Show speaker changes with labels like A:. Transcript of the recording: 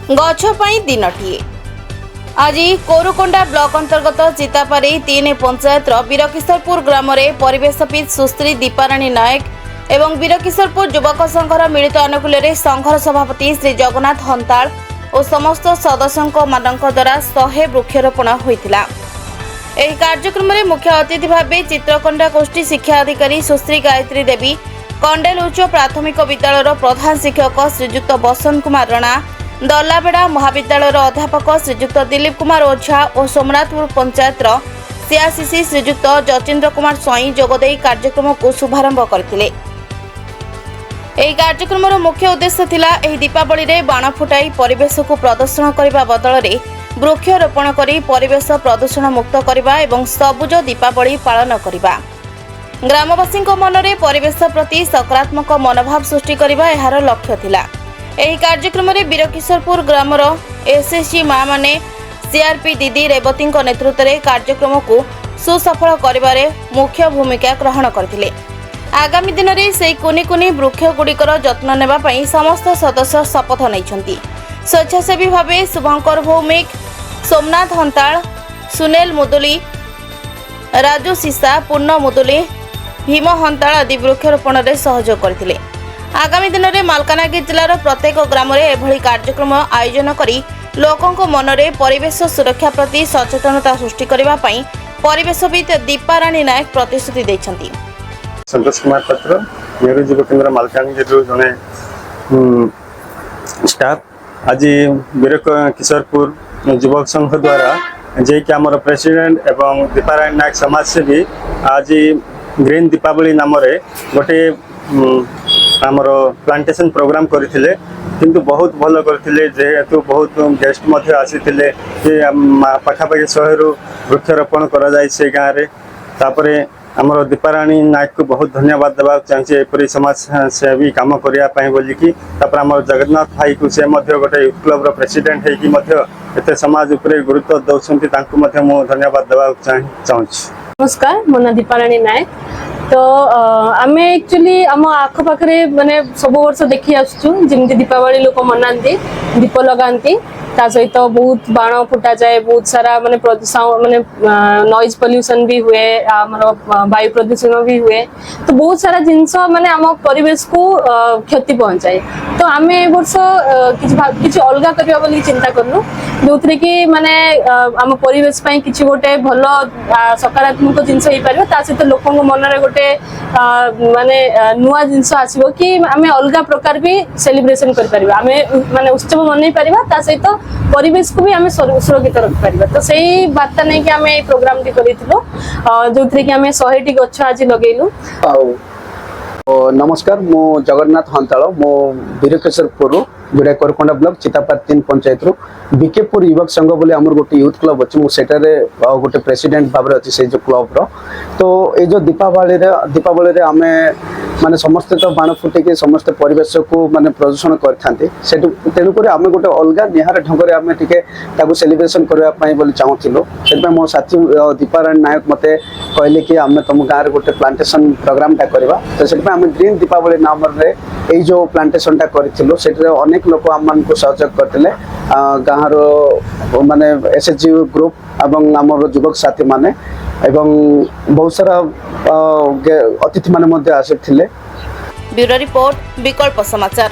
A: ଗଛ ପାଇଁ ଦିନଟିଏ। ଆଜି କୋରୁକୋଣ୍ଡା ବ୍ଲକ ଅନ୍ତର୍ଗତ ଚିତାପାରି 3 ପଞ୍ଚାୟତର ବୀରକିଶୋରପୁର ଗ୍ରାମରେ ପରିବେଶବିତ୍ ସୁଶ୍ରୀ ଦୀପାରାଣୀ ନାୟକ ଏବଂ ବୀରକିଶୋରପୁର ଯୁବକ ସଂଘର ମିଳିତ ଆନୁକୂଲ୍ୟରେ ସଂଘର ସଭାପତି ଶ୍ରୀ ଜଗନ୍ନାଥ ହନ୍ତାଳ ଓ ସମସ୍ତ ସଦସ୍ୟଙ୍କ ମାନଙ୍କ ଦ୍ୱାରା 100 ବୃକ୍ଷରୋପଣ ହୋଇଥିଲା। ଏହି କାର୍ଯ୍ୟକ୍ରମରେ ମୁଖ୍ୟ ଅତିଥି ଭାବେ ଚିତ୍ରକୋଣ୍ଡା ଗୋଷ୍ଠୀ ଶିକ୍ଷା ଅଧିକାରୀ ସୁଶ୍ରୀ ଗାୟତ୍ରୀ ଦେବୀ, କଣ୍ଡେଲ ଉଚ୍ଚ ପ୍ରାଥମିକ ବିଦ୍ୟାଳୟର ପ୍ରଧାନ ଶିକ୍ଷକ ଶ୍ରୀଯୁକ୍ତ ବସନ୍ତ କୁମାର ରଣା, ଦଲାବେଡ଼ା ମହାବିଦ୍ୟାଳୟର ଅଧ୍ୟାପକ ଶ୍ରୀଯୁକ୍ତ ଦିଲ୍ଲୀପ କୁମାର ଓଝା ଓ ସୋମନାଥପୁର ପଞ୍ଚାୟତର ସିଆର୍ସିସି ଶ୍ରୀଯୁକ୍ତ ଯତୀନ୍ଦ୍ର କୁମାର ସ୍ୱାଇଁ ଯୋଗଦେଇ କାର୍ଯ୍ୟକ୍ରମକୁ ଶୁଭାରମ୍ଭ କରିଥିଲେ। ଏହି କାର୍ଯ୍ୟକ୍ରମର ମୁଖ୍ୟ ଉଦ୍ଦେଶ୍ୟ ଥିଲା, ଏହି ଦୀପାବଳିରେ ବାଣ ଫୁଟାଇ ପରିବେଶକୁ ପ୍ରଦୂଷଣ କରିବା ବଦଳରେ ବୃକ୍ଷରୋପଣ କରି ପରିବେଶ ପ୍ରଦୂଷଣ ମୁକ୍ତ କରିବା ଏବଂ ସବୁଜ ଦୀପାବଳି ପାଳନ କରିବା। ଗ୍ରାମବାସୀଙ୍କ ମନରେ ପରିବେଶ ପ୍ରତି ସକାରାତ୍ମକ ମନୋଭାବ ସୃଷ୍ଟି କରିବା ଏହାର ଲକ୍ଷ୍ୟ ଥିଲା। ଏହି କାର୍ଯ୍ୟକ୍ରମରେ ବୀରକିଶୋରପୁର ଗ୍ରାମର ଏସ୍ଏସ୍ଜି ମାମାନେ ସିଆର୍ପି ଦିଦି ରେବତୀଙ୍କ ନେତୃତ୍ୱରେ କାର୍ଯ୍ୟକ୍ରମକୁ ସୁସଫଳ କରିବାରେ ମୁଖ୍ୟ ଭୂମିକା ଗ୍ରହଣ କରିଥିଲେ। ଆଗାମୀ ଦିନରେ ସେହି କୁନି କୁନି ବୃକ୍ଷଗୁଡ଼ିକର ଯତ୍ନ ନେବା ପାଇଁ ସମସ୍ତ ସଦସ୍ୟ ଶପଥ ନେଇଛନ୍ତି। ସ୍ୱେଚ୍ଛାସେବୀ ଭାବେ ଶୁଭଙ୍କର ଭୌମିକ, ସୋମନାଥ ହନ୍ତାଳ, ସୁନେଲ ମୁଦୁଲି, ରାଜୁ ସିସା, ପୂର୍ଣ୍ଣ ମୁଦୁଲି, ଭୀମ ହନ୍ତାଳ ଆଦି ବୃକ୍ଷରୋପଣରେ ସହଯୋଗ କରିଥିଲେ। ଆଗାମୀ ଦିନରେ ମାଲକାନଗିରି ଜିଲ୍ଲାର ପ୍ରତ୍ୟେକ ଗ୍ରାମରେ ଏଭଳି କାର୍ଯ୍ୟକ୍ରମ ଆୟୋଜନ କରି ଲୋକଙ୍କ ମନରେ ପରିବେଶ ସୁରକ୍ଷା ପ୍ରତି ସଚେତନତା ସୃଷ୍ଟି କରିବା ପାଇଁ ପରିବେଶବିତ୍ ଦୀପାରାଣୀ ନାୟକ ପ୍ରତିଶ୍ରୁତି ଦେଇଛନ୍ତି।
B: ସନ୍ତୋଷ କୁମାର ପାତ୍ର, ନେହେରୁ ଯୁବ କେନ୍ଦ୍ର ମାଲକାନଗିରିରୁ ଜଣେ ଷ୍ଟାଫ୍। ଆଜି ବୀର କିଶୋରପୁର ଯୁବକ ସଂଘ ଦ୍ୱାରା, ଯିଏକି ଆମର ପ୍ରେସିଡେଣ୍ଟ ଏବଂ ଦୀପାରାଣୀ ନାୟକ ସମାଜସେବୀ, ଆଜି ଗ୍ରୀନ୍ ଦୀପାବଳି ନାମରେ ଗୋଟିଏ ଆମର ପ୍ଲାଣ୍ଟେସନ୍ ପ୍ରୋଗ୍ରାମ କରିଥିଲେ। କିନ୍ତୁ ବହୁତ ଭଲ କରିଥିଲେ, ଯେହେତୁ ବହୁତ ଗେଷ୍ଟ ମଧ୍ୟ ଆସିଥିଲେ କି ପାଖାପାଖି 100ରୁ ବୃକ୍ଷରୋପଣ କରାଯାଇଛି ସେ ଗାଁରେ। ତାପରେ ଆମର ଦୀପାରାଣୀ ନାୟକକୁ ବହୁତ ଧନ୍ୟବାଦ ଦେବାକୁ ଚାହୁଁଛି, ଏପରି ସମାଜ ସେବୀ କାମ କରିବା ପାଇଁ ବୋଲିକି। ତାପରେ ଆମର ଜଗନ୍ନାଥ ଭାଇକୁ, ସେ ମଧ୍ୟ ଗୋଟେ ୟୁଥ୍ କ୍ଲବର ପ୍ରେସିଡେଣ୍ଟ ହେଇକି ମଧ୍ୟ ଏତେ ସମାଜ ଉପରେ ଗୁରୁତ୍ୱ ଦେଉଛନ୍ତି, ତାଙ୍କୁ ମଧ୍ୟ ମୁଁ ଧନ୍ୟବାଦ ଦେବାକୁ ଚାହୁଁଛି।
C: ନମସ୍କାର, ମୋ ନାଁ ଦୀପାରାଣୀ ନାୟକ। ତ ଆମେ ଆକ୍ଚୁଆଲି ଆମ ଆଖପାଖରେ ମାନେ ସବୁ ବର୍ଷ ଦେଖି ଆସୁଛୁ, ଯେମିତି ଦୀପାବଳି ଲୋକ ମନାନ୍ତି, ଦୀପ ଲଗାନ୍ତି, ତା ସହିତ ବହୁତ ବାଣ ଫୁଟାଯାଏ, ବହୁତ ସାରା ମାନେ ମାନେ ନଏଜ ପଲ୍ୟୁସନ ବି ହୁଏ, ଆମର ବାୟୁ ପ୍ରଦୂଷଣ ବି ହୁଏ। ତ ବହୁତ ସାରା ଜିନିଷ ମାନେ ଆମ ପରିବେଶକୁ କ୍ଷତି ପହଞ୍ଚାଏ। ତ ଆମେ ଏ ବର୍ଷ କିଛି ଅଲଗା କରିବା ବୋଲି ଚିନ୍ତା କଲୁ, ଯୋଉଥିରେ କି ମାନେ ଆମ ପରିବେଶ ପାଇଁ କିଛି ଗୋଟେ ଭଲ ସକାରାତ୍ମକ ଜିନିଷ ହେଇପାରିବ। ତା ସହିତ ଲୋକଙ୍କ ମନରେ ଗୋଟେ ମାନେ ନୂଆ ଜିନିଷ ଆସିବ କି ଆମେ ଅଲଗା ପ୍ରକାର ବି ସେଲିବ୍ରେସନ କରିପାରିବା, ଆମେ ମାନେ ଉତ୍ସବ ମନେଇ ପାରିବା, ତା ସହିତ ପରିବେଶକୁ ବି ଆମେ ସୁରକ୍ଷିତ ରଖିପାରିବା। ତ ସେଇ ବାର୍ତ୍ତା ନେଇକି ଆମେ ଏଇ ପ୍ରୋଗ୍ରାମଟି କରିଥିଲୁ, ଯୋଉଥିରେ କି ଆମେ 100ଟି ଗଛ ଆଜି ଲଗେଇଲୁ।
D: ଆଉ ନମସ୍କାର, ମୁଁ ଜଗନ୍ନାଥ ହନ୍ତାଳ। ମୁଁ ବୀରକିଶୋରପୁରରୁ, ଯୋଉଟା କୋରକୋଣ୍ଡା ବ୍ଲକ ଚିତାପାର 3 ପଞ୍ଚାୟତରୁ, ବିକେପୁର ଯୁବକ ସଂଘ ବୋଲି ଆମର ଗୋଟେ ୟୁଥ୍ କ୍ଲବ ଅଛି। ମୁଁ ସେଠାରେ ଗୋଟେ ପ୍ରେସିଡେଣ୍ଟ ଭାବରେ ଅଛି ସେଇ ଯୋଉ କ୍ଲବର। ତ ଏଇ ଯୋଉ ଦୀପାବଳିରେ ଆମେ ମାନେ ସମସ୍ତେ ତ ବାଣ ଫୁଟେଇକି ସମସ୍ତେ ପରିବେଶକୁ ମାନେ ପ୍ରଦୂଷଣ କରିଥାନ୍ତି ସେଠୁ। ତେଣୁକରି ଆମେ ଗୋଟେ ଅଲଗା ନିଆରା ଢଙ୍ଗରେ ଆମେ ଟିକେ ତାକୁ ସେଲିବ୍ରେସନ କରିବା ପାଇଁ ବୋଲି ଚାହୁଁଥିଲୁ। ସେଥିପାଇଁ ମୋ ସାଥୀ ଦୀପାରାଣୀ ନାୟକ ମୋତେ କହିଲେ କି ଆମେ ତମ ଗାଁରେ ଗୋଟେ ପ୍ଲାଣ୍ଟେସନ ପ୍ରୋଗ୍ରାମଟା କରିବା। ତ ସେଥିପାଇଁ ଆମେ ଗ୍ରୀନ୍ ଦୀପାବଳି ନାମରେ ଏଇ ଯୋଉ ପ୍ଲାଣ୍ଟେସନଟା କରିଥିଲୁ, ସେଠିରେ ଅନେକ ଲୋକ ଆମମାନଙ୍କୁ ସହଯୋଗ କରିଥିଲେ, ଗାଁର ମାନେ ଏସ୍ଏଚଜି ଗ୍ରୁପ ଏବଂ ଆମର ଯୁବକ ସାଥୀମାନେ ଏବଂ ବହୁତ ସାରା ଅତିଥିମାନେ ମଧ୍ୟ ଆସିଥିଲେ।
A: ବ୍ୟୁରୋ ରିପୋର୍ଟ, ବିକଳ୍ପ ସମାଚାର।